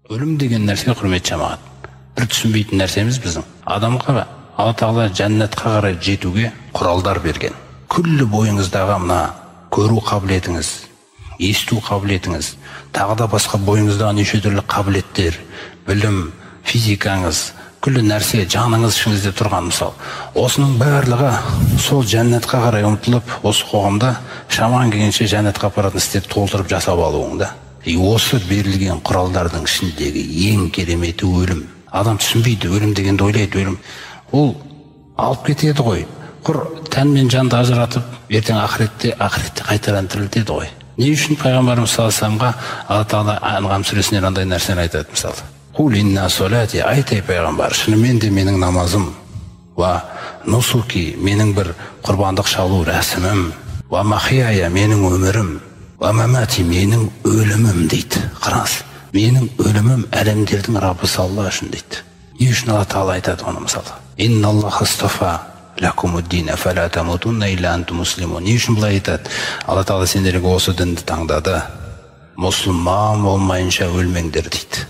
Өлім деген нәрсе, құрметті жамағат, бір түсінбейтін нәрсеміз біздің. Адамға Алла Тағала жәннатқа қарай жетуге құралдар берген. Күллі бойыңыздағы мына көру қабілетіңіз, есту қабілетіңіз, тағы да басқа бойыңыздағы неше түрлі қабілеттер, білім, физикаңыз, күллі нәрсе жаныңыз ішіңізде тұрған мысал. Осының барлығы сол жәннатқа қарай ұмтылып, осы қоғамда шамаң келгенше жәннатқа апаратын істерді толтырып жасап алуың да. И осы берілген құралдардың ішіндегі ең кереметі өлім. Адам түсінбейді, өлім дегенді ойлайды, өлім. Ол алып кетеді ғой. Құр тән мен жанды ажыратып, ертең ақыретте қайтадан тірілтеді ғой. Не үшін пайғамбарымыз саллаллаху алейхи вассаламға Алла Тағала Анғам сүресінен андай нәрсені айтады мысалы. Қул инна солати, айт ей пайғамбар, шынымен де менің намазым, уа нусуки, менің бір құрбандық шалу рәсімім, уа махияя, менің өмірім, уа мамати, менің өлімім дейді. Қараңыз, менің өлімім әлемдердің Раббысы Алла үшін дейді. Не үшін Алла Тағала айтады оны мысалы? Инналлаха астафа лакумуддина фала тамутунна илля антум муслимун. Не үшін былай айтады? Алла Тағала сендерге осы дінді таңдады. Мұсылман болмайынша өлмеңдер дейді.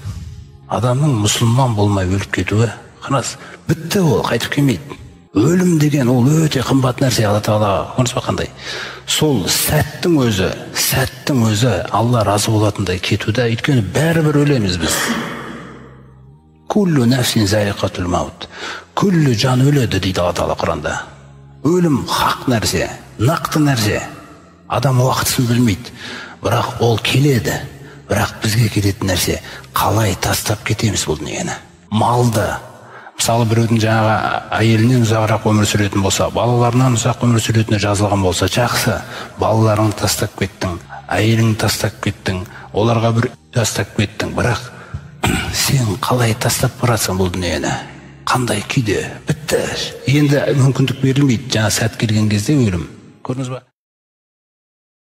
Адамның мұсылман болмай өліп кетуі, қараңыз, бітті, ол қайтып келмейді. Өлім деген ол өте қымбат нәрсе. Алла Тағала көрдіңіз ба қандай? Сол сәттің өзі Алла разы болатындай кетуді, өйткені бәрібір өлеміз біз. Куллу нәфсин заиқатул маут. Күллі жан өледі дейді Алла Тағала Құранда. Өлім хақ нәрсе, нақты нәрсе. Адам уақытысын білмейді, бірақ ол келеді. Бірақ бізге келетін нәрсе, қалай тастап кетеміз бұл дүниені? Малды. Мысалы, біреудің жаңағы әйелінен ұзағырақ өмір сүретін болса, балаларынан ұзақ өмір сүретіні жазылған болса, жақсы. Балаларыңды тастап кеттің, әйеліңді тастап кеттің, оларға бір тастап кеттің. Бірақ сен қалай тастап барасың бұл дүниені? Қандай күйде? Бітті. Енді мүмкіндік берілмейді. Жаңа сәт келген кезде өлім. Көрдіңіз ба?